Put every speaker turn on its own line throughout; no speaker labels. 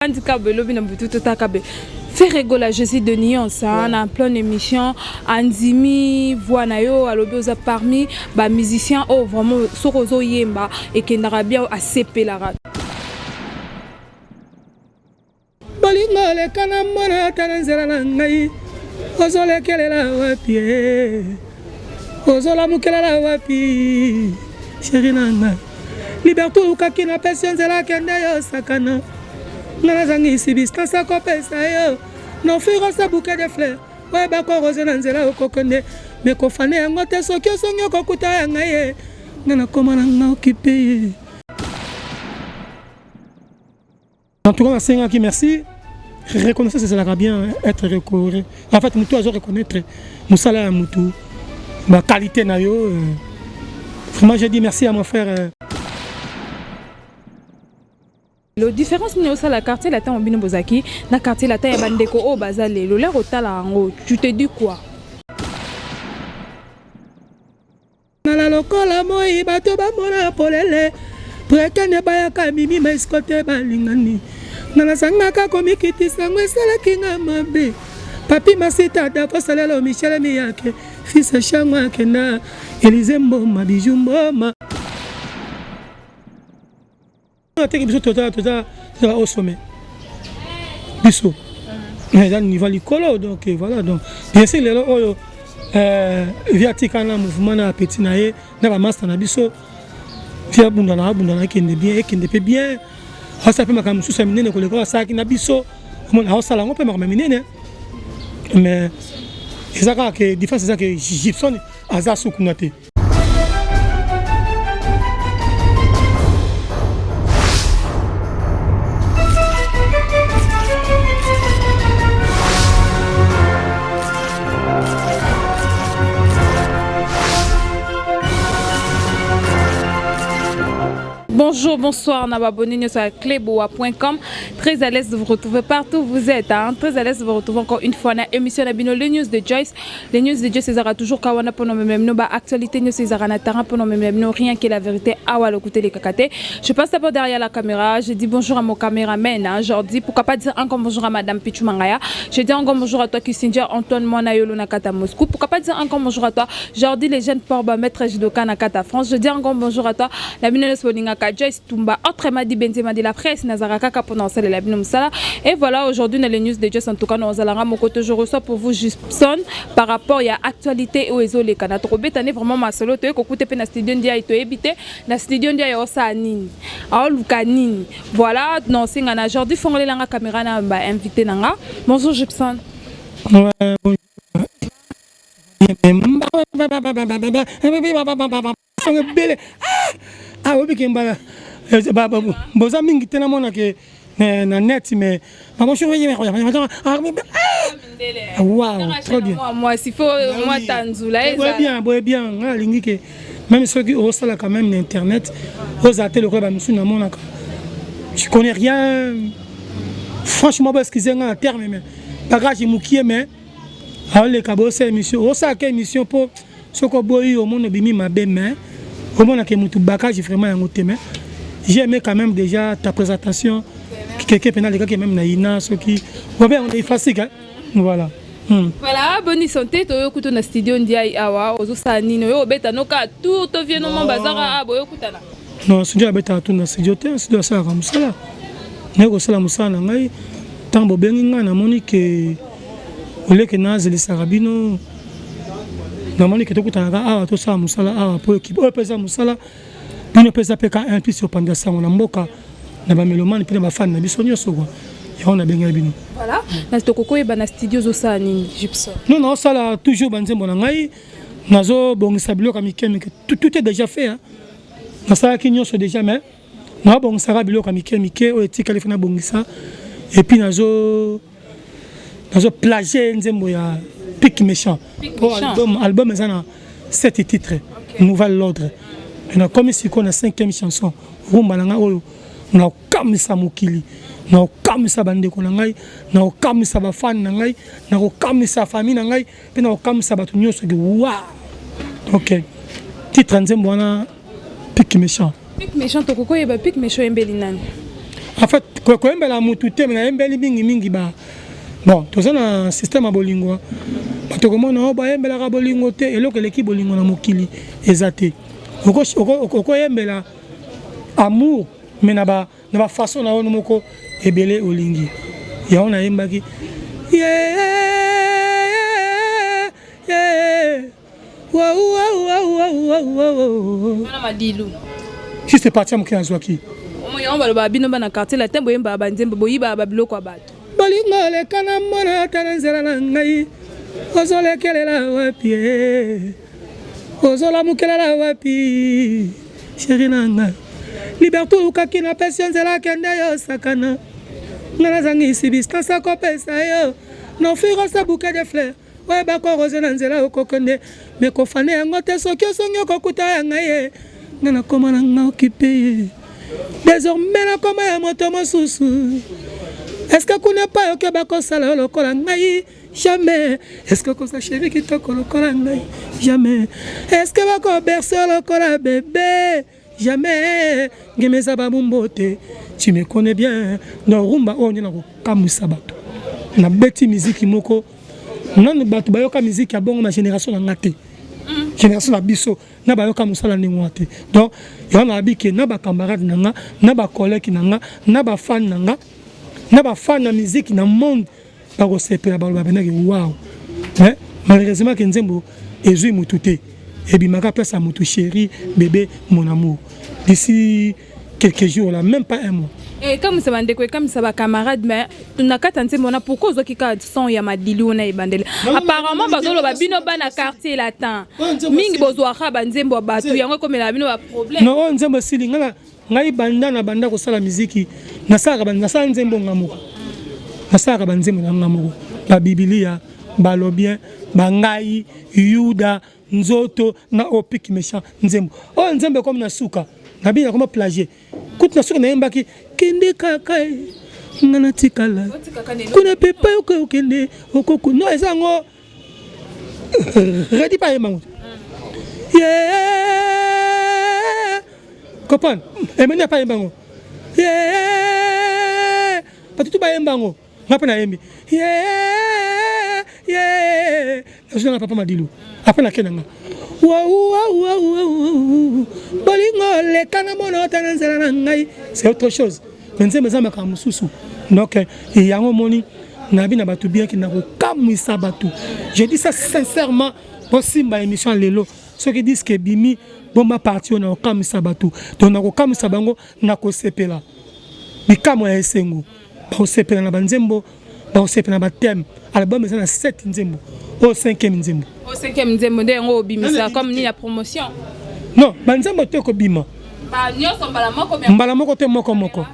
Andi Kabo elobi na butu totaka be Ferre Gola je suis de nuance hein, na pleine émission andimi voix na yo alobi oza parmi ba musiciens oyo vraiment soki ozoyemba ekendaka bien asepelaka.
Bolingo oleka na mona ata na nzela na ngai ozolekelela wapi eh? Ozolamukelela wapi sheri na ngai Liberté olukaki napesi yo nzela kende yo sakana nga nazangisi distance akopesa yo n'offrir osa bouquet de fleurs oyeba korose na nzela okokende me kofane yango te soki osongi okokuta ya ngai ye nga nakoma na nga okipe ye. En tout cas, nasengaki merci. Reconnaissance ezalaka bien être recoré. En fait, mutu azo reconnaître mosala ya mutu, ba qualité na yo. Vraiment, j'ai dit merci à mon frère.
Le différence nini osala quartier latin bino bozaki na quartier latin ya bandeko oyo baza lelo lero otala yango tu te dis quoi?
Ngala lokola moi bato bamona polele prekene bayaka mimi maisikote balingani nga nazangaka komikitisa yango esalaki nga mabe papi masita dafosalelo michele miyake fils shango akenda elize mboma biju mboma Ateki biso toza toza toza au sommet biso eza niveau likolo donc voilà donc bien sûr lelo oyo euh, vie atika na mouvement na appétit na ye na bamasta na biso vie abundana abundana ekende bien ekende mpe bien asala mpe makambo mosusu ya minene koleka oyo asalaki na biso omona aosala yango mpe makambo ya minene mais eza kaka ke différence eza ke Gibson aza sukuna te.
Bonjour, bonsoir, na abonné sur cleboa.com. Très à l'aise de vous retrouver partout où vous êtes. Hein? Très à l'aise de vous retrouver encore une fois dans l'émission Nabino, le news de Joyce. Les news de Dieu ezalaka toujours ka wana pona omemela bino ba actualité nyonso ezalaka na terrain pona omemela bino rien que la vérité awa lokute elekaka te. Je passe d'abord derrière la caméra, je dis bonjour à mon caméraman, hein, Jordi, pourquoi pas dire encore bonjour à madame Pichou Mangaya. Je dis encore bonjour à toi Kissinger Antoine Mwana Yolo na kata Moscou. Pourquoi pas dire encore bonjour à toi Jordi les jeunes Porba maître judoka na kata France. Je dis encore bonjour à toi la bino nyonso bolingaka Joyce Tumba autrement dit Benzema de la presse nazalaka kaka pona kosalela bino mosala. Et voilà aujourd'hui dans les news de Joyce en tout cas nazalanga moko te je reçois pour vous Gibson par rapport ya actualité oyo ezoleka na tokobeta nde vraiment masolo toye kokute mpe na studio ndiaye toyebi te na studio ndiaye osala nini aoluka nini voilà naosenga na Jordi fongolelanga caméra na ba invité na nga bonjour Gibson.
Ouais, bonjour. Sango ebele ah oyebi ke mbala boza mingi te namona ke na net mais wow très bien
mwasi fo mwa tanzula
boye bien boye bien ngai alingi ke même soki osala quand même na internet ozala te lokola bamisusu namonaka tu connais rien franchement bo excuse ngai na terme mais bagage mokie mais aoleka bosala émission osalaka émission mpo soki oboyi omona obimi mabe mais omonaka mutu bagage vraiment yango te mais j'ai aimé quand même déjà ta présentation keke mpena alekaki même na ina soki obe yango na ifasika voilà.
Voilà, bonne santé, toyo kutu na studio ndiaye awa, ozosala nini, oyo obeta noka tour to vie no bazaka boyo kutana.
Non, studio abetaka tour na studio te, studio asalaka mosala. Naye kosala mosala na ngai, ntango bobengi ngai namoni ke oleke nazelisaka bino namoni ke tokutanaka awa tosala mosala awa po ekipe oyo mpe eza mosala bino mpe eza mpe ka un plus opanza sango na mboka na bamelomane mpe na bafani na biso nyonso kua yango nabengaki bino.
Voilà, na tokokoyeba na studio ozosala nini Gibson?
Non, naosala toujours banzembo na ngai, nazobongisa biloko ya mike mike, tout est déjà fait hein. Nasalaki nyonso déjà mais naobongisaka biloko ya mike mike oyo etikali fo nabongisa et puis nazo nazo plagier nzembo ya Pic Méchant. Po album, album eza na 7 titres, okay. Nouvelle l'ordre. Nakomi sikoyo na 5e chanson rumba na ngai oyo nakokamwisa mokili, nakokamwisa bandeko na ngai, nakokamwisa bafani na ngai, nakokamwisa famille na ngai mpe nakokamwisa bato nyonso ke wa ok titre ya nzembo wana Pic Méchant.
Pic Méchant tokoki koyeba Pic Méchant oyembeli nani?
En fait, koyembela mutu te, mais nayembeli mingimingi ba, bon, toza na système ya bolingo. Bato komona oyo bayembelaka bolingo te. Eloko eleki bolingo na mokili eza te. Okoyembela amour, mais na bafaçon na yo moko ebele olingi yango. Nayembaki yeah. Wow, wow, wow, wow, wow.
Wana Madilu.
Juste parti ya moke nazwaki.
Yango balobaka, bino bana Quartier Latin boyembaka banzembo, boyibaka babiloko ya bato.
Bolingo oleka na mona ata na nzela na ngai, ozolekelela wapi e? Ozolamukelela wapi, chéri na ngai? Liberté olukaki, napesi yo nzela, kende yo sakana. Ngai nazangisi distance akopesa yo n'offrir ce bouquet de fleurs oyo bakorose na nzela okokende, me kofane yango te. Soki osongi, okokuta ya ngai ye. Ngai nakoma na nga occupé ye, désormais nakoma ya moto mosusu. Est-ce kuna epai oke bakosala yo lokola ngai? Jamais. Est-ce koza chéri kitoko lokola ngai? Jamais. Est-ce bakobercer yo lokola bébé? Jamais. Ngeme eza babumbo te, tu me connais bien. Na rumba oyo nde nakokamwisa bato. Nabeti miziki moko, nanu bato bayoka miziki ya bongo na génération na nga te, génération na biso na bayoka mosala ndenge wana te. Donc yango nayebi ke na bacamarade na nga, na bacollègue na nga, na bafan na nga, na bafan na miziki na monde bakosepela, baloba pendaki wow. Mais malheureusement ke nzembo ezwi mutu te, ebimaka place ya mutu, chéri, bébé, mon amour, d'ici quelques jours là, même pas un mois.
Ekamwisa bandeko, ekamwisa bacamarade, mais na kati ya nzembo wana, pourquoi ozwaki kaka son ya Madilu wana ebandeli? Apparemment bazoloba bino bana Quartier Latin mingi bozwaka banzembo ya bato, yango ekomela bino baproblème.
Non, oyo nzembo esili. Ngai ngai banda na banda kosala miziki, nasalaka, nasala nzembo nga moko, nasalaka banzembo na nga moko, babibilia, balobien bangai, yuda nzoto na opik méchant. Nzembo oyo, nzembo ekomi na suka, nabi nakoma plagier kutu. Na suka nayembaki kende kaka, nga natikala kuna pepa yoka okende okoku. Non, eza yango redi pa yembango ye comprendre emeni apa yembango ye bato tu bayembango, nga mpe nayembi ye ye nazwi nanga papa Madilu. Apres nake nanga bolingo leka na mona ota na nzela na ngai, c'est autre chose, mais nzembo eza makambo mosusu. Donc yango omoni nabi na bato bien ke nakokamwisa bato. Je dis ça sincèrement, bosimba émission lelo, soki disque ebimi, bomba parti oyo nakokamwisa bato. Donc nakokamwisa bango, nakosepela bikamwa ya esengo, bakosepela na banzembo, bakosepela na bathème. Album eza na 7 nzembo, oyo 5e nzembo.
Oyo 5e nzembo nde yango obimisa comme nini ya promotion?
Non, banzembo te ekobima.
Nyonso mbala moko?
Mbala moko te, moko moko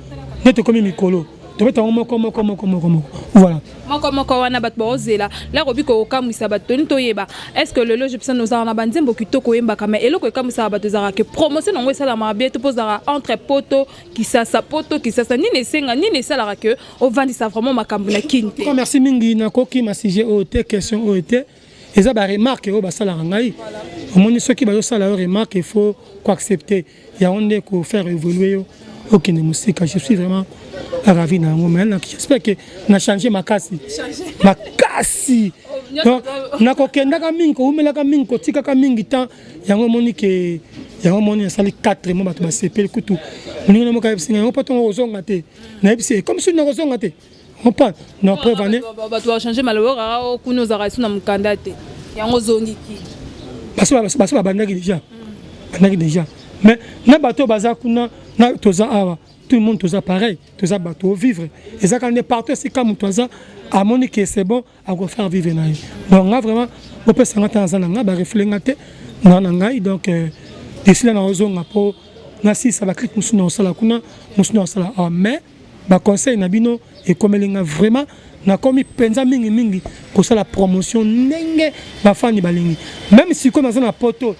nde tokomi mikolo, tobeta yango moko moko moko moko moko, voilà.
Moko moko wana bato baozela lako bi kokamwisa bato. Toni toyeba, est ce que lelo Jupson ozalaka na banzembo kitoko oyembaka, mais eloko ekamwisaka bato ezalaka ke promotion yango esalamaka bien to mpo ozalaka entre poto Kisasa, poto Kisasa, nini esenga, nini esalaka ke ovandisa vraiment makambo na Kini te?
Merci mingi. Nakokima sujet oyo te, question oyo te. Eza baremarque oyo basalaka ngai. Omoni, soki bazosala yo remarque, il faut koaccepter yango nde kofaire évoluer yo, okende mosika. Je suis vraiment ravi na yango, mais j'espère que na change makasi makasi. Donc nakokendaka mingi, kowumelaka mingi, kotikaka mingi temps. Yango omoni ke, yango omoni nasali 4 mois, bato basepeli. Kutu moninga na moko ayebisi ngai yango mpo ntongo kozonga te. Nayebisi comme soki nakozonga te, comprendre non, preuve ane.
Bato bachange maloba kaka kuna, ozalaka esu na mokanda te, yango ozongi ki.
Baso babandaki déjà, bandaki déjà, mais na bato oyo baza kuna na toza awa, tout le monde toza pareil, toza bato ovivre. Eza kaka nde partout esika moto aza, amoni ke c'est bon, akofaire vivre na ye. Donc nga vraiment, bopesa nga ntango, aza na nga barefle nga te na ngai. Donc d'ici là naozonga mpo nasisa baclip mosusu na kosala kuna, mosusu na kosala awa. Mais baconseil na bino ekomeli nga vraiment, nakomi mpenza mingimingi kosala promotion ndenge bafani balingi. Même sikoyo naza na poto,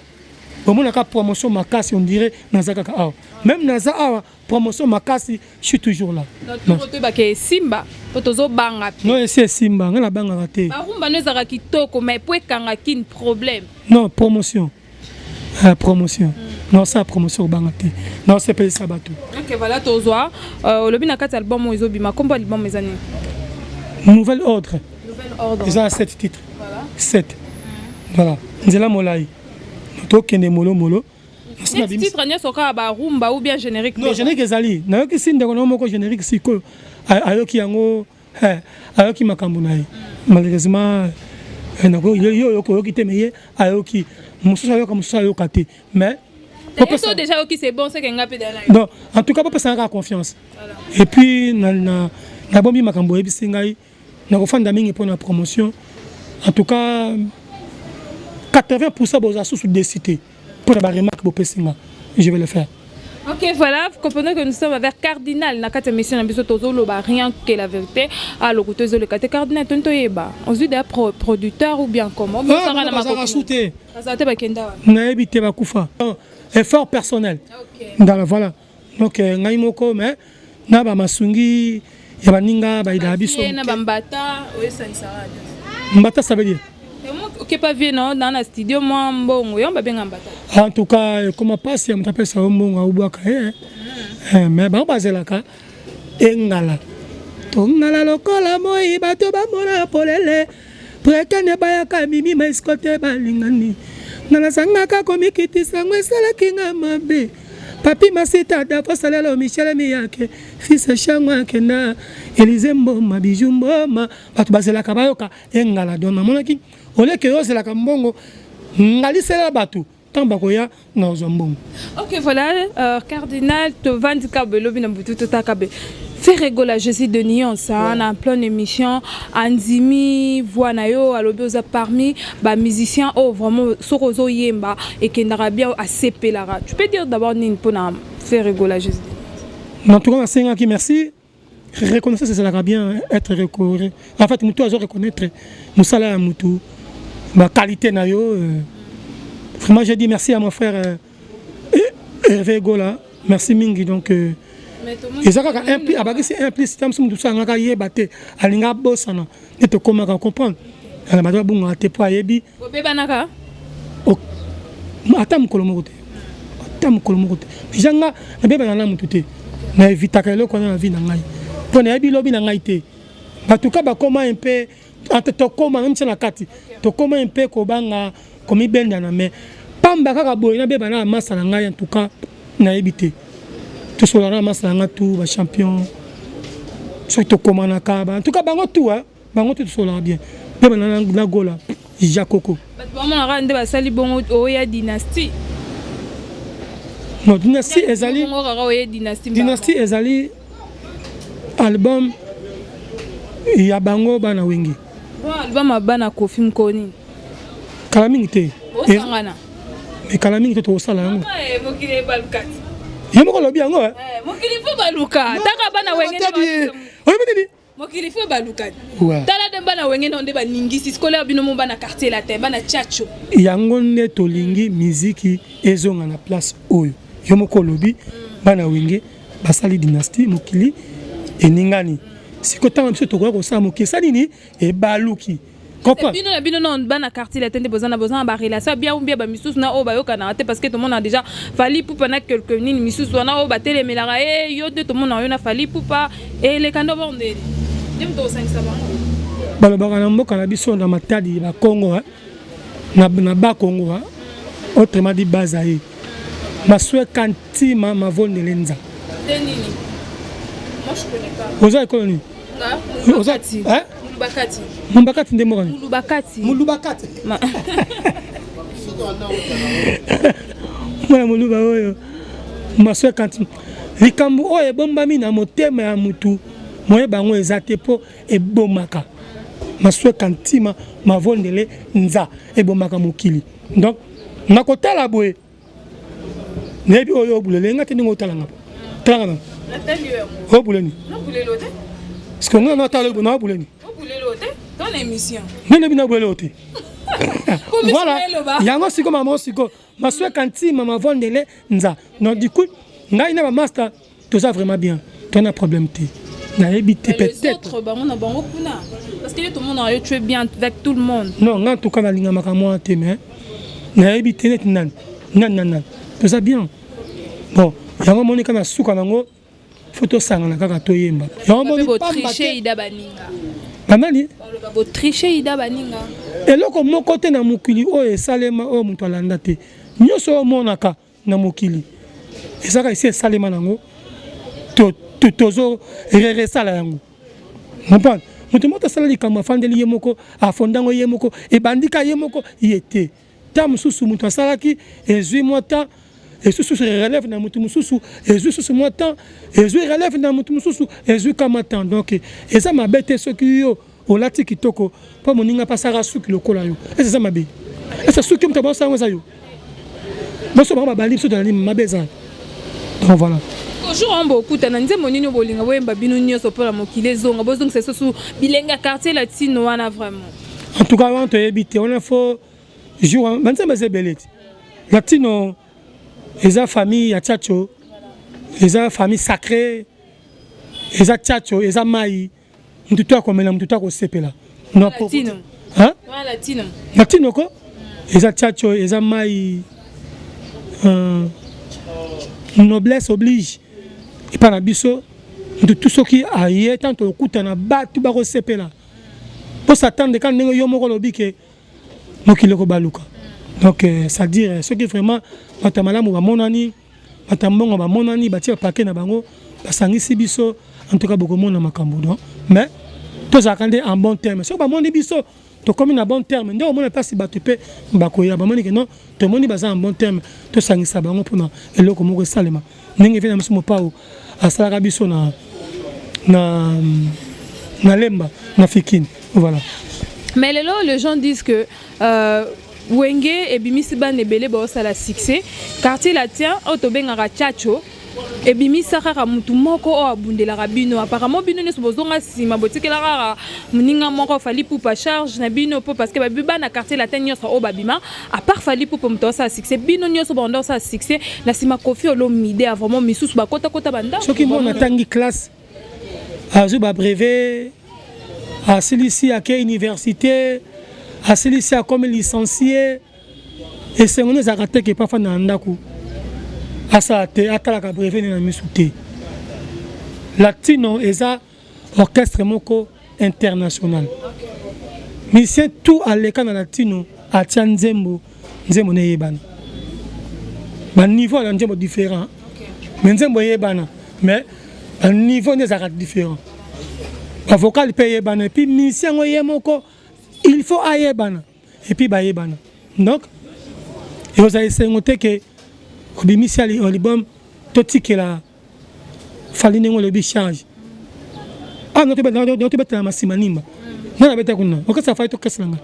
bomonaka promotion makasi, on dirait naza kaka awa. Même naza awa, promotion makasi, je suis toujours là.
Toyebaka esimba po tozobanga.
Non, esi esimba, ngai nabangaka te.
Barumba no ezalaka kitoko, mais po ekanga Kini, problème.
Non, promotion, promotion. Naosala promotion, kobanga te, naosepelisa bato.
Ok, voilà, tozwa olobi na kati ya album oyo ezobima. Kombo album eza nini?
Nouvel Ordre.
Nouvel Ordre.
Eza na 7 titres, 7, voilà. Nzela molai, tokende molo molo.
Titre nyonso kaka barumba ou bien générique?
Non, générique ezali. Nayokisi ndeko na yo moko générique. Sikoyo ayoki yango, ayoki makambo na ye. Malheureusement yo oyoki, oyoki te, mais ye ayoki. Mosusu ayoka, mosusu ayoka te, mais
so déjà oyoki, c'est bon, c'est que nga mpe.
Donc en tout cas, bopesanga kaka confiance. Et puis nabombi makambo oyebisi ngai, nakofanda mingi mpona promotion. En tout cas, 80 % bozala susu déçus te mpona baremarque bopesi nga, je vais le faire.
Ok, voilà, vous comprenez que nous sommes avec Cardinal. Na kati émission na biso tozoloba rien que la vérité. Alors que tozoloba te, Cardinal, tonto yeba. Ozui des producteur ou bien comment?
Bazalaka su te.
Bazala te, bakenda?
Nayebi te, bakufa. Effort personnel. Ndala, voilà. Donc ngai moko, mais na bamasungi ya baninga bayidaka biso.
Na bambata oyesanisaka?
Mbata, ça veut dire?
Okepa vie na na studio, mwa mbongo yo babenga mbata.
En tout cas, ekoma mpasi ya moto apesa yo mbongo aubwaka ye, mais bango bazelaka engala, tongala lokola moi, bato bamona polele prekene, bayaka mimi maisiko te, balingani nga nazangaka komikitisa, yango esalaki nga mabe. Papi Masita, Dafo Salelo, Michel Miyake, fils Shango akenda, Elize Mboma, Biju Mboma, bato bazelaka bayoka engala. Donc namonaki oleke yo ozelaka mbongo, ngalisela bato ntango bakoya na ozwa mbongo.
Ok, voilà, Cardinal, tovandi kabe elobi na butu, totaka be Ferre Gola, Jésus de Nuance, ouais. Na pleine émission andimi voix na yo, alobi oza parmi bamusicien oyo vraiment soki ozoyemba ekendaka bien, asepelaka. Tu peux dire d'abord nini mpona Ferre Gola, Jésus?
En tout cas, nasengaki merci. Reconnaissance ezalaka bien, être reconnu. En fait, motu azo reconnaître mosala ya motu, baqualité na yo. Vraiment, j'ai dit merci à mon frère Hervé Gola, merci mingi. Donc eza kaka un plus, abakisi un plus. Ta mosu motu so angaka yeba te, alinga abosana nde tokomaka comprendre na bato babungaka te mpo ayebi.
Obebanaka?
Ata mokolo moko te, ata mokolo moko te. Déjà nga nabebana na motu te, na évitaka eloko wana na vie na ngai mpo nayebi lobi na ngai te. Batuka bakoma mpe tokóma même tia na kati, tokóma mpe kobanga komibendana, mais pamba kaka boye nabeba na masa na ngai, en tout cas nayebi te. Tosolana na masa na ngai tu bachampion, soki tokomanaka, en tout cas bango tu, bango tu tosolaka bien. Mpe bana na Gola Jakoko.
Bato bamonaka nde basali bongo oya Dynastie.
Non, Dynastie ezali
kaka oye Dynastie.
Dynastie ezali album ya bango bana Wenge.
Bon, album ya bana Kofi mokoni.
Kala mingi te.
Osangana.
Mais kala mingi te tokosala yango.
Mokili ebaluka
ti. Ye moko olobi yango.
Mokili fo baluka taka bana Wenge.
Olobi nini?
Mokili fo baluka, tala nde bana Wenge nao nde baningisi sikoyo bino mo bana Quartier Latin, bana Tchatcho.
Yango nde tolingi miziki ezonga na place oyo yo moko olobi. Bana Wenge basali Dynastie, mokili eningani. Sikoyo ntango biso tokoya kosala, mokili esali nini? Ebaluki.
Bino na bino na bana Quartier Latin nde boza na barelation bien ou bien bamisusu na oyo bayokanaka te? Parce que tomona déjà Fally Ipupa na quelque nini misusu wana oyo batelemelaka ye. Yo nde tomona yo na Fally Ipupa, eleka nde bongo ndeni nde moto osangisa bango.
Balobaka na mboka na biso na Matadi, Bakongo, na Bakongo, autrement dit baza ye masweka ntima mavondele nza.
Nde nini? Moi, je connais pas.
Oza ekolo nini?
Oza Mulubakati.
Mumbakati nde mboka nini?
Mulubakati.
Mulubakati, mwana moluba oyo masweka ntima, likambo oyo ebombami na motema ya mutu, moyeba yango eza te mpo ebomaka. Masweka ntima mavondele nza ebomaka mokili. Donc nakotala boye, nayebi oyo obulele nga te. Ndenge otalanga, talanga na obuleni, parce que nga natala na obuleni nde nayebi na obulele oyo te. Voilà, yango siko mama, siko masweka ntima mavondele nza. Donc du coup, ngai na bamaster toza vraiment bien, tona problème te, nayebi te.
Peut-être bango na bango kuna, parce que yo tomona yo, tu es bien avec tout le monde.
Non, nga en tout cas nalingamaka mwa te, mais nayebi te neti nani nani nani nani. Toza bien. Bon, yango moni kaka na suka nango, faut tosangana kaka, toyemba. Yango moni.
Botriche ida baninga.
Banani?
Baloba botriche ida baninga.
Eloko moko te na mokili oyo esalema oyo moto alanda te. Nyonso oyo omonaka na mokili ezaka esi esalema nango, tozo reresala yango, comprendre? Moto moko asala likambo, afandeli ye moko, afondango ye moko, ebandika ye moko ye te. Ta mosusu moto asalaki, ezwi mwa temps, esusu relève na motu mosusu, ezwi susu mwa temps, ezwi relève na motu mosusu, ezwi kama temps. Donc eza mabe te. Soki yo olati kitoko mpo moninga mpasaka suki lokola yo, ese eza mabe? Ese suki moto abosango eza yo? Boso bango babandi, biso tolandi, mabe eza. Donc voilà.
Jour wana bokutana, nzembo nini bolinga boyemba bino nyonso mpona mokili ezonga, bozongisa lisusu bilenge ya Quartier Latino wana vraiment?
En tout cas, wana toyebi te. Wana faut jour. Banzembo eza ebele ti. Latino eza famille ya Tchatcho, eza famille sacré, eza Tchatcho, eza mai, mutu to akomela, mutu to akosepela. Latino ko eza Tchatcho, eza mai, noblesse oblige. Epai na biso, mutu tu soki aye, tant okutana, bato bakosepela mpo s'attendre kaka ndenge yo moko olobi ke mokili ekobaluka. Donc c'est-à-dire soki vraiment bato ya malamu bamonani, bato ya mbongo bamonani, batie bapake na bango, basangisi biso, en tout cas bokomona makambo. Donc mais tozalaka nde en bon terme. Soki bamoni biso tokomi na bon terme, nde omona mpasi, bato mpe bakoya, bamoni ke non, tomoni baza en bon terme, tosangisa bango mpona eloko moko esalema. Ndenge vie na biso, Mopao asalaka biso na Lemba na Fikine, voilà.
Mais lelo les gens disent que Wenge ebimisi bana ebele baosala succès. Quartier Latin oyo tobengaka Tchatcho ebimisa kaka mutu moko oyo abundelaka bino. Apparemment bino nyonso bozonga nsima, botikela kaka moninga moko Fally Ipupa charge na bino, mpo parce que babi bana Quartier Latin nyonso oyo babima, à part Fally Ipupa moto osala succès, bino nyonso banda osala succès na nsima Koffi Olomide. Vraiment misusu bakotakota bandako.
Soki mwana atangi classe, azwi babrevet, asilisi, ake université, asilisi, akomi licencié, esengo nde ezalaka te ke pafanda na ndako, asala te, atalaka brevet nde na misu te. Latino eza orchestre moko international. Musicien tout aleka na Latino, atia nzembo, nzembo na eyebana. Baniveau ya nzembo différent, mais nzembo eyebana, mais baniveau nde ezalaka différent, bavocal mpe eyebana. Et puis musicien yango ye moko, il faut ayebana, et puis bayebana. Donc ekozala esengo te ke obimisi album, totikela Fally ndenge olobi charge. Ah, tobetela masima nimba nga nabeta kuna okesa Fally, tokesela nga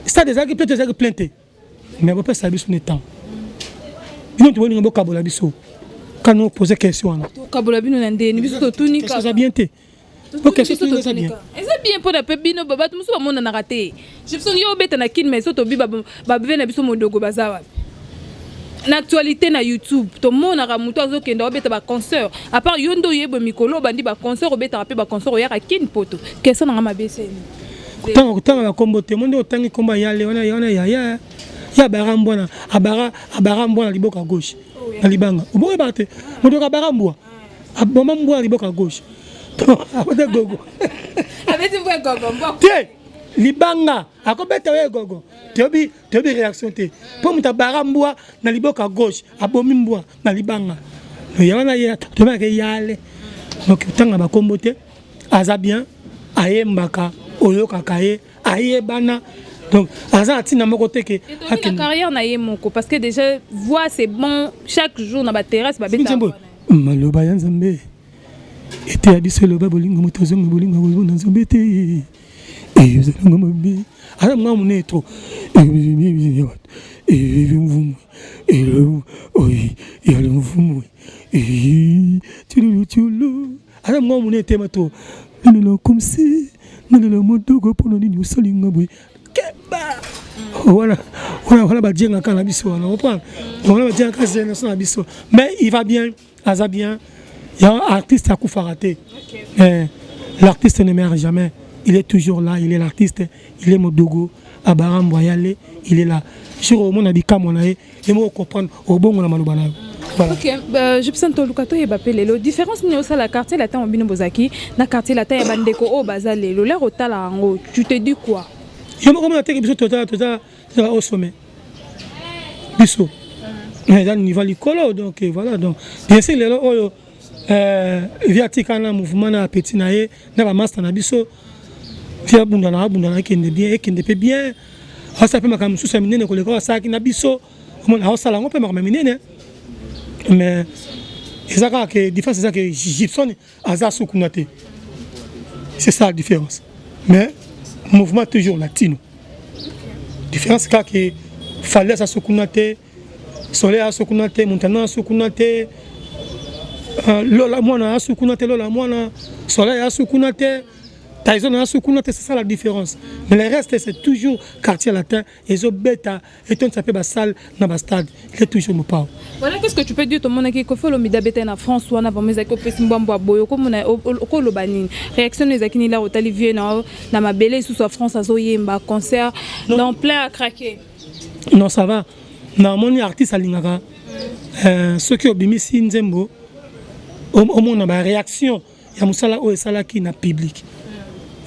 stade ezalaki plein te, ezalaki plein te, mais bopesa biso ne temps. Bino tobolinga bokabola biso kano pose question wana.
Tokabola bino na ndeni? Biso totuni.
Eza bien te.
Eza bien mpona mpe bino bato mosusu bamonanaka te. Soki yo obeta na Kine, mais so tobi babeve na biso modogo baza wapi na actualité na YouTube? Tomonaka moto azokende obeta baconcert, à part yo nde oyeba mikolo obandi baconcert, obetaka mpe baconcert, oyaka Kine poto. Question nanga mabe eseni.
Kotanga bakombo te. Mo nde otangi kombo yale wana, wana yaya ya abara mbwana, abara mbwana liboka gauche na libanga. Oboyebaka te moto abara mbwa, aboma mbwa na liboka gauche, abeta gogo te, libanga akobeta oyo gogo. Toyebi, toyebi réaction te, mpo moto abara mbwa na liboka gauche, abomi mbwa na libanga ya wana, ye toyebaka yale. Donc otanga bakombo te. Aza bien, ayembaka, oyokaka ye, ayebana. Donc aza na ntina moko te ke
na carrière na ye moko, parce que déjà voix c'est bon, chaque jour na baterrasse babeta.
Maloba ya Nzambe eteya biso, eloba bolingo, moto azonga bolingo akozona Nzambe te, ezalanga mabe. Aza mwa monene trop. Mvumu mvumu tululu tulu, aza mwa monene tema trop. Nalela comme si nalela modogo, mpona nini osalinga boye? Keba wana, wana, wana badiengaka na biso wana, comprendre? Wana badiengaka génération na biso. Mais il va bien, aza bien. Ya artiste akufaka te. L'artiste ne meurt jamais, il est toujours là, il est l'artiste, il est modogo. Abraham Boyale, il est là. Jour omona bikamwa na ye, ye moko comprendre obongola maloba na yo. Voilà.
Ok, Gibson, toluka toyeba mpe lelo différence nini osala Quartier Latin bino bozalaki na Quartier Latin ya bandeko oyo baza lelo. Lere otala yango, tu te dis quoi?
Yo moko mona teke biso toza au sommet, biso eza niveau likolo. Donc voilà, donc bien sûr lelo oyo vieux atika na mouvement na appétit na ye na bamaster na biso. Vieux abundana, abundana, ekende bien, ekende mpe bien. Asala mpe makambo mosusu ya minene koleka oyo asalaki na biso. Omona aosala yango mpe makambo ya minene, mais eza kaka ke différence eza ke Gibson aza sukuna te. C'est ça la différence, mais mouvement toujours latino. Différence kaka ke Fally aza sukuna te, Soleil aza kuna te, Montana aza kuna te, Lola Mwana aza kuna te, Lola Mwana Soleil aza kuna te, Tyson aza kuna te. C'est ça la différence, mais le reste, c'est toujours Quartier Latin. Ezobeta, etondisa mpe basalle na bastade. Il est toujours Mopao.
Voilà, qu'est-ce que tu peux dire? Tomonaki Koffi Olomide abeta na France wana, vraiment ezalaki opesi mbwambo ya boye. Okomona, okoloba nini? Réaction no ezalaki nini la otali vieux na mabele lisusu ya France, azoyemba concert dans plein à craquer?
Non, ça va. Namoni artiste alingaka soki obimisi nzembo, omona baréaction ya mosala oyo esalaki na public.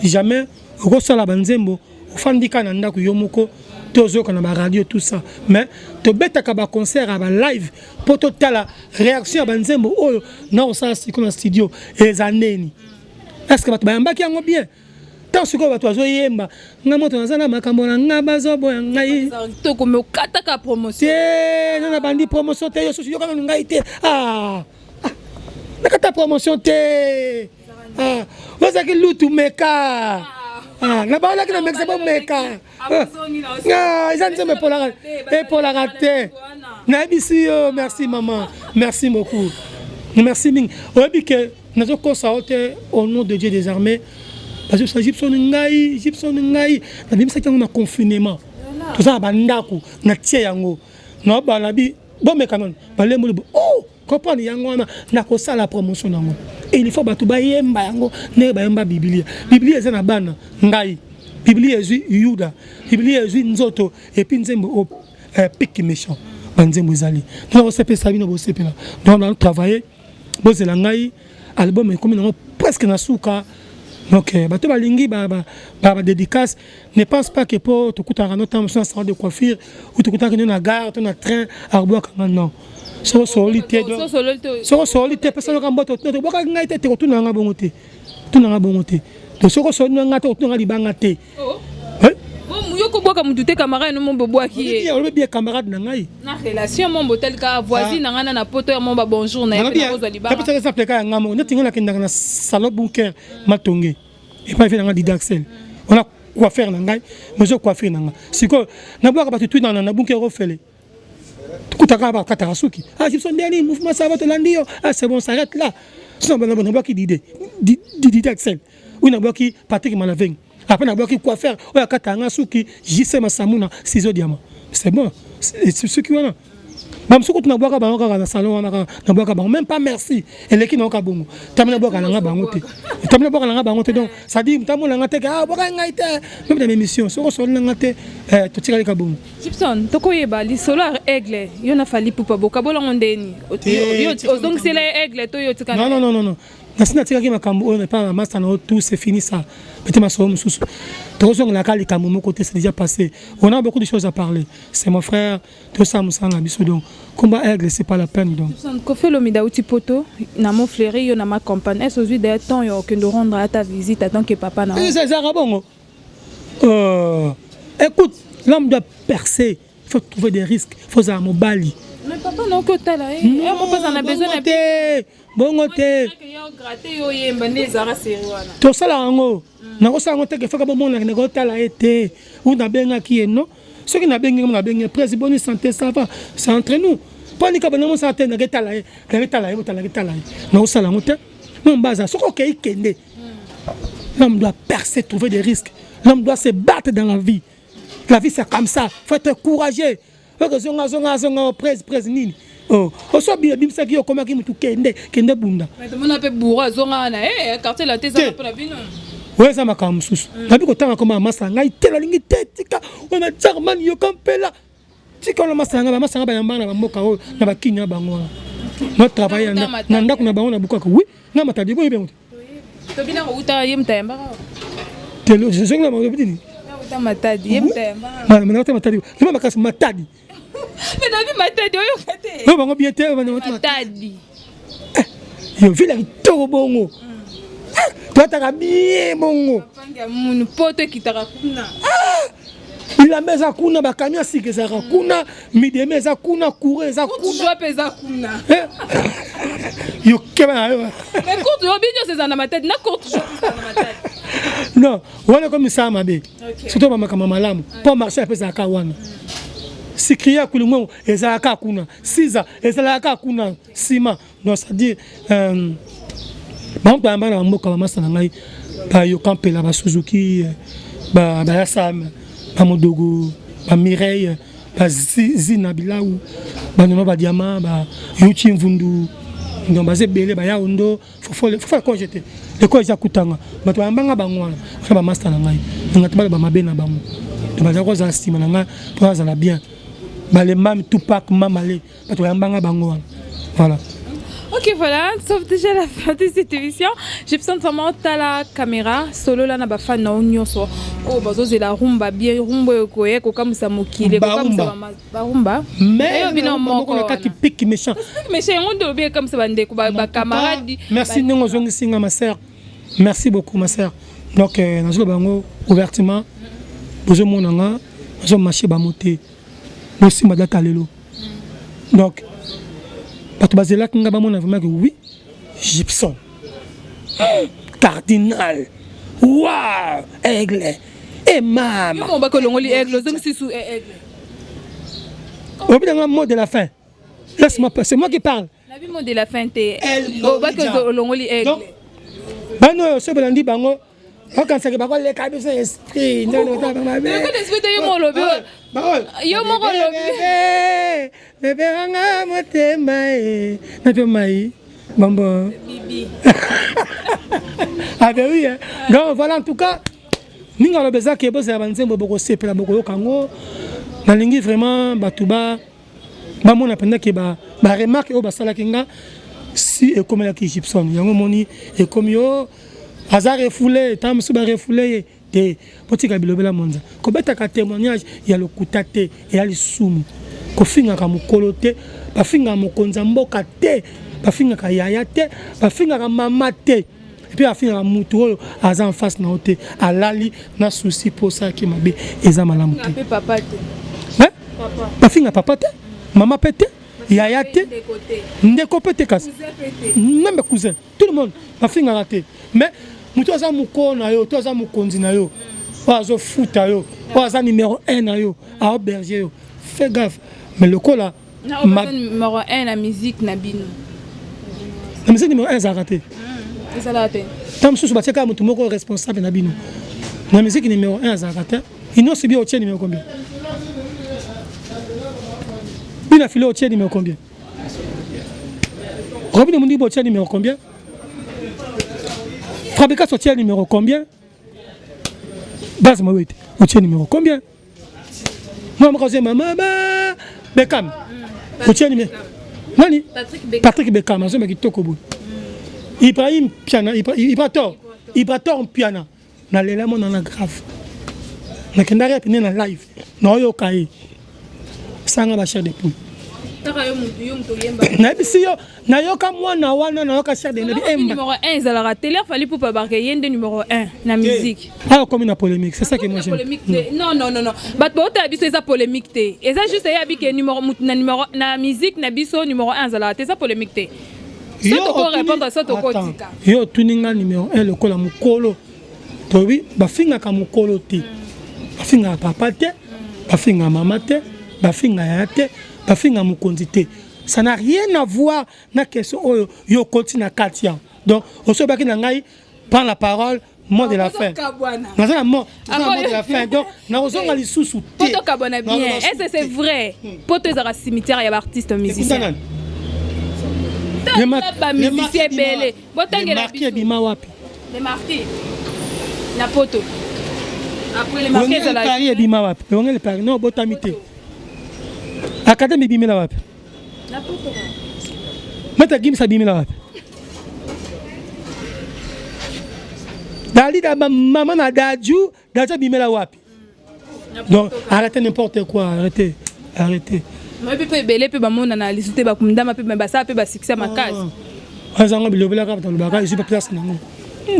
Jamais okosala banzembo, ofandi kaka na ndako yo moko te, ozoyoka na baradio, tout ça. Mais tobetaka baconcert ya balive mpo totala réaction ya banzembo oyo na kosala sikoyo na studio eza ndeni. Est ce que bato bayambaki yango bien? Ntango sikoyo bato bazoyemba, nga moto naza na makambo na nga, bazoboya ngai.
Tokomi okataka promotion.
Te, nga na bandi promotion te. Yo susu yokanga ngai te. Ah, ah, nakata promotion te. Ah, ozalaki lutu meka. Ah, nabalaki na mekisa bomeka. Ah, eza nzembo epolaka, epolaka te, nayebisi yo. Merci mama, merci beaucoup, merci mingi. Oyebi ke nazokosa yo te, au nom de Dieu des armées. Bazosa Gibson, ngai Gibson, ngai nabimisaki yango na confinement. Toza na bandako, natie yango naobala bi bomeka nano balemboli. Oh, comprendre yango wana, nakosala promotion nango. Il faut bato bayemba yango ndenge bayemba Biblia. Biblia eza na bana ngai, Biblia ezwi Yuda, Biblia ezwi nzoto, et puis nzembo piki méchant. Banzembo ezali donc osepelisa bino, bosepela. Donc na travailler, bozela ngai, album ekomi nango presque na suka. Donc bato balingi badédicace, ne pense pas que po tokutanaka no ntango mosusu na salon de coiffure ou tokutanaka no na gare to na train, akobwakanga. Non, soko osoli te, soko osoli te, pesanoka mboto. Tobwakaki ngai te, te kotunanga bongo te, tunanga bongo te. Donc soki osoli na ngai te, kotunanga libanga te.
Yo kobwaka mutu te, camarade no mo bobwaki ye.
Olobi bien, camarade na ngai.
Na relation mo botali kaka voisine na ngai na poto ya mo ba bonjour na ye mpe nakozwa libanga.
Napesaka exemple kaka ya ngai moko. Neti ngai nakendaka na salon Bunker Matonge epai vieux na ngai Didaxel wana, coiffeur na ngai, maison coiffure na ngai. Sikoyo nabwaka bato tu na Bunker ofele, kutaka bakataka suki. Ah, Gibson, ndeni mouvement, ça va, tolandi yo. Ah, c'est bon, s'arrête là. Sinon nabwaki Dide Didaxel, oyo nabwaki Patrick Malaveng, après nabwaki coiffeur oyo akata yanga suki, JC Masamuna, ciseau diamant. C'est bon, soki wana bamosuku kutu nabwaka bango kaka na salon wana, kaka nabwaka bango, même pas merci. Eleki nayoka bongo, ntango nabwaka nanga bango te, ntango nabwaka nanga bango te. Donc ça dit ntango nanga te ke ah, bwaka ngai te. Même na émission, soki osoli nanga te, totikali ka bongo.
Gibson, tokoyeba lisolo ya Aigle, yo na Fally Ipupa, bokabolango ndeni? Ozongisela ye Aigle to yo tika?
Non, non, non, non, nasi natikaki makambo oyo epa na master na yo. Tout c'est fini, ça pete masolo mosusu tokozongelaka likambo moko te. C'est déjà passé, on a beaucoup de choses à parler. C'est mon frère, tosala mosala na biso. Donc combat Aigle, c'est pas la peine donc.
Koffi Olomide auti poto na Mont Fleury, yo na ma campagne. Est ozwi daya temps yo okende rendre ata visite en tant que papa na?
Ezalaka bongo. Écoute, l'homme doit percer, il faut trouver des risques, il faut ozala mobali.
Mais papa naoki otala ye mo mpoza na besoin na
te, bongo te.
Gratte yo oyemba nde ezalaka série wana.
Tosala yango, nakosala yango teke faka bomonaka nakotala ye te ou nabengaki ye. Non, soki nabengi ngo, nabengi presse: boni santé, ça va? C'est entre nous. Mpo nika bana mosala te, naketala ye, naketala ye, botala, naketala ye, nakosala yango te. Non, baza soki okei, kende. L'homme doit percer, trouver des risques. L'homme doit se battre dans la vie. La vie, c'est comme ça, faut être courageux. Oke zonga, zonga, zonga, prese, prese nini? Oh, oso abimisaki yo, okomaki mutu, kende, kende, bunda.
Tomona mpe bourreau azonga wana, Quartier Latin eza mpona bino.
Oyo eza makambo mosusu. Nabi kotanga koma ya masa ngai te, nalingi te, tika oyo na Germany yoka mpela. Tika wana masa ngai, bamasa ngai bayambaka na bamboka oyo na bakini na bango wana. Na travailler na ndako na bango na bukaka. Oui, na matadi boye bien.
Tobina kouta ye mutu ayambaka.
Te lo zongi na bango nini?
Uta matadi ye mutu ayambaka.
Na uta matadi. Lima makasi matadi.
Mais nabi matadi oyoka te.
Oyo bango bien te
matadi.
Yo ville kitoko bongo. Toataka bien bongo.
Munu poto ekitaka kuna.
Bilamba eza kuna, bakamion ya sika ezalaka kuna, mideme eza kuna, courant eza
kuna. Mpe eza kuna.
Yo keba na yo.
Mais courte yo bino nyonso ezala na matadi na courte joie ezala na matadi.
Non, wana ekomi misala mabe. Surtout bamakambo malamu. Mpo marché ape ezalaka wana. Sikria kulingongo ezalaka kuna. Siza ezalaka kuna. Sima. Donc c'est-à-dire bango bayamba na bamboka bamasa na ngai bayoka mpela basuzuki bayasam bamodogo bamireille bazina bilau banono badiama bayuchi mvundu donc baza ebele bayaondo fofola konge te ekolo eza kutanga bato bayambanga bango wana wana bamasta na ngai nanga te baloba mabe na bango donc baza kozala nsima na ngai mpo bazala bien balemami tupak mamale bato bayambanga bango wana voilà.
Ok, voilà, sauf déjà la fin de cette émission. Je sens vraiment la caméra, solo là na ba fan na nyonso. Oh bazo zela rumba bien, rumba ekoye kokamisa mokili, kokamisa ba rumba.
Mais bino moko na kati pique méchant.
Pique méchant yango ndo bien comme ça bandeko ba camarade.
Merci ndenge ozongisi nga ma sœur. Merci beaucoup ma sœur. Donc nazo bango ouvertement bozomona nga nazo marcher ba moté. Bosimba data lelo. Donc bato bazelaki nga bamona vraiment que oui Gibson cardinal wow aigle et mama
yo bako longoli aigle ozongisi su aigle
obi nanga mot de la fin laisse-moi c'est moi qui parle
nabi mot de la fin te obaki olongoli aigle
donc bano oyo soki bolandi bango okanisaki bakoleka biso esprit
esprit te yo moko olobi yo moko olobi
bebe wanga motema e nape mai bambo
bibi
ah ben oui hein. Donc voilà en tout cas mingi aloba eza ke bozala banzembo bokosepela bokoyoka yango nalingi vraiment bato ba bamona mpenza ke baremarke oyo basalaki nga si ekomelaki Gibson yango omoni ekomi o aza refoulé ntango mosusu barefoulé ye te botika bilobela mwanza kobetaka témoignage ya lokuta te eya lisumu kofingaka mokolo te bafingaka mokonzi ya mboka te bafingaka yaya te bafingaka mama te epuis afingaka mutu oyo aza en face na yo te alali na souci mpo osalaki mabe eza malamu te bafinga papa te mama pe te yaya te ndeko pe te kasi même cousin tout le monde bafingaka te mais moto aza mokolo na yo to aza mokonzi na yo oyo azofuta yo oyo aza numéro 1 na yo aoberge yo fais gaffe mais lokola
numéro 1 na musique na bino
na musique numéro 1 ezalaka te
ezalaka te
ntango mosusu batie kaka moto moko responsable na bino na musique numéro 1 azalaka te inosi bi otie numéro combien bino afile otie numéro combien Robin Mundi otie numéro combien Fabrikas otie numéro combien Base Mawete otie numéro combien Mama moko azoyemba mama Beckham otie numéro nani Patrick Beckham azoyemba kitoko boye Ibrahim Piana Ibrator Ibrator Piana nalela mona na grave nakendaki apine na live naoyoka ye sanga ba chair de poule nayebisi yo nayoka mwana wana nayoka chair de nabi
emba numéro 1 ezalaka te l'air fallait pour barke ye nde numéro 1 na musique
ah okomi na polémique c'est ça que moi j'aime
polémique te non non non non bato baotala biso eza polémique te eza juste eyabi ke numéro na numéro na musique na biso numéro 1 ezalaka te eza polémique te so toko répondre so tokotika
yo otuni nga numéro 1 lokola mokolo toyebi bafingaka mokolo te bafingaka papa te bafingaka mama te bafingaka yaya te bafingaka mokonzi te ça n'a rien à voir na question oyo yo okoti na kati yango donc osobaki na ngai prends la parole mot de la fin naza na mot de la fin donc nakozonga lisusu te
tokabwana bien est-ce que c'est vrai poto ezalaka cimetière ya baartiste musicien bamusicien ebele botangela
ebima wapi
les martyrs. Na poto. Après les marqués
Wenge Paris ebima wapi? Wenge Paris non botami te. Académie ebimela wapi?
Na poto.
Maître Gims abimela wapi? Dalida mama na Dadju, Dadju abimela wapi? Donc arrêtez n'importe quoi, arrêtez, arrêtez.
Oyebi mpe ebele mpe bamonana lisusu te, bakundama mpe basala mpe basuccès makasi.
Azango bilobelaka bato balobaka ezwi place nango.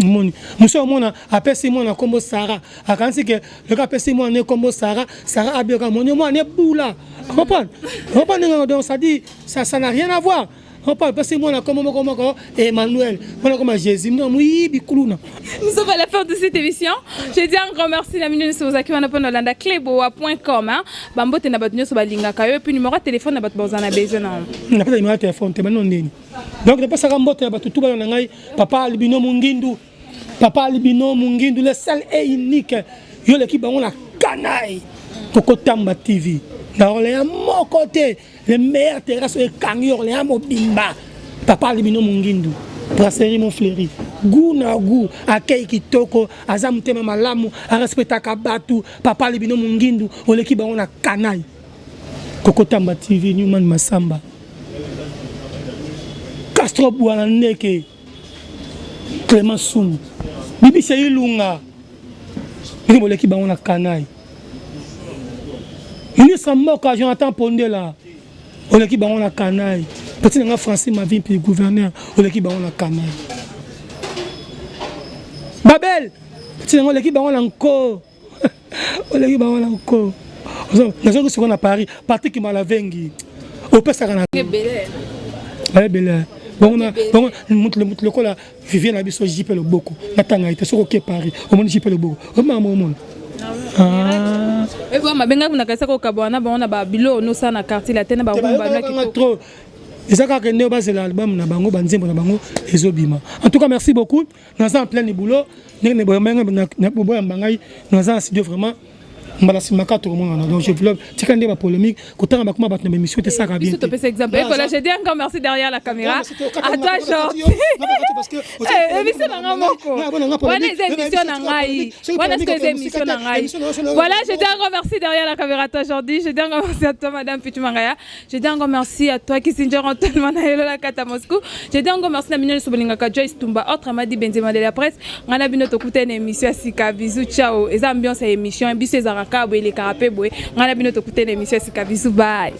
Moni mosu omona apesi mwana nkombo Sara, akanisi ke loka apesi mwana nkombo Sara, Sara abioka moni mwana ebula. Comprendre, comprendre. Donc ça dit ça, ça n'a rien à voir. Comprendre, apesi mwana nkombo moko moko Emmanuel, mwana koma Jésus, non moyibi kuluna.
Nous sommes à la fin de cette émission. Je dis un grand merci na bino nyonso bozalaki wana mpona olanda cleboa.com, hein. Bambote na bato nyonso balingaka yo, et puis numéro ya téléphone na bato bazala na besoin na
Napesa numéro ya téléphone te, bano ndeni. Donc napesaka mbote ya bato tu bana na ngai, papa Albino Mungindu, papa Albino Mungindu, le seul et unique. Yo leki bango na kanai Kokotamba TV na Orléans moko te, le meilleur terrasse oyo ekangi Orléans mobimba. Papa Albino Mungindu, brasserie Montfleury, goût na goût, akei kitoko, aza motema malamu, arespectaka bato. Papa Albino Mungindu, oleki bango na kanai Kokotamba TV. Newman Masamba, Castro Bwana Ndeke, Clément Sumu, Bibisa Ilunga, ndenge boleki bango na kanai. Ministre mboka Jonathan Pondela, oleki bango na kanai. Petit nanga Francis Mavimpi, gouverneur, oleki bango na kanai. Babel, petit nanga, oleki bango na nko, oleki bango na nko. Nazongi sikoyo na Paris. Patrik Malavengi, opesaka na ebele bongo mutu lokola Vivien na biso JP Loboko, natanga ye te. Soki oke Paris, omoni JP Loboko, omama omona.
Mabengaki na kasaka okabwana na bango na babilo nosala na quartier la te na barumba.
Trop eza kaka nde bazela album na bango, banzembo na bango ezobima. En tout cas, merci beaucoup. Naza en plein boulot, ndenge boyamba ngai, naza na studio vraiment. Mbala nsima kaka tokomonana. Donc je vlog, tika nde bapolémique, kotanga bakoma bato na bémission te, esaka bien.
Topesa exemple. Et voilà, je dis encore merci derrière la caméra à toi, Jean. Émission na nga moko wana, eza émission na ngai wana, siko eza émission na ngai. Voilà, je dis encore merci derrière la caméra à toi, Jordi. Je dis encore merci à toi, madame Pichu Mangaya. Je dis encore merci à toi, Kissinger Antoine Manayelo la kata Moscou. Je dis encore merci na bino nyonso bolingaka Joyce Tumba, autrement dit Benzema de la presse. Ngai na bino tokutana na émission ya sika. Bisous, ciao. Eza ambiance ya émission biso, ezalaka boye, elekaka mpe boye. Ngai na bino tokutana na émission ya sika. Bisous, bye.